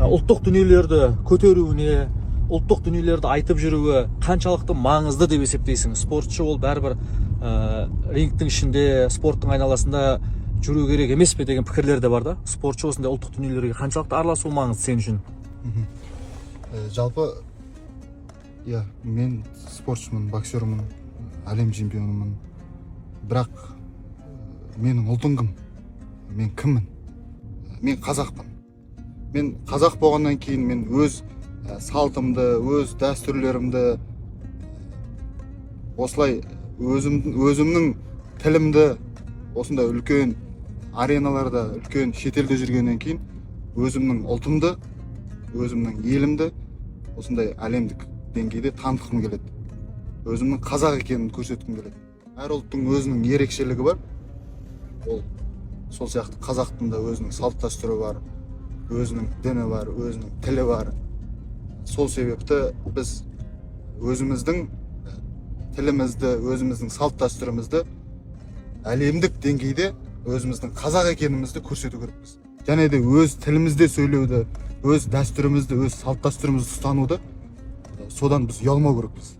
Ұлттық дүниелерді көтеруіне, ұлттық дүниелерді айтып жүруі қаншалықты маңызды деп есептейсің? Спортшы ол бәрібір рингтің ішінде, спорттың айналасында жүру керек емес пе деген пікірлер де бар да. Спортшы осындай ұлттық дүниелерге қаншалықты араласуы маңызды сен үшін? Жалпы, иә, мен спортшымын, боксермын, әлем чемпионымын, бірақ менің ұлтым кім, мен кіммін? Мен қазақпын. Мен қазақ болғаннан кейін мен өз салтымды, өз дәстүрлерімді, осылай өзімнің тілімді осындай үлкен ареналарда, үлкен шетелде жүргеннен кейін өзімнің ұлтымды, өзімнің елімді осындай әлемдік деңгейде танытқым келеді, өзімнің қазақ екенімді көрсеткім келеді. Әр ұлттың өзінің ерекшелігі бар. Ол сол сияқты қазақтың да өзінің салт дәстүрі бар, өзінің діні бар, өзінің тілі бар. Сол себепті біз өзіміздің тілімізді, өзіміздің салт дәстүрімізді әлемдік деңгейде өзіміздің қазақ екенімізді көрсету керекпіз және де өз тілімізде сөйлеуді, өз дәстүрімізді, өз салт дәстүрімізді ұстануды, содан біз ұялмау керекпіз.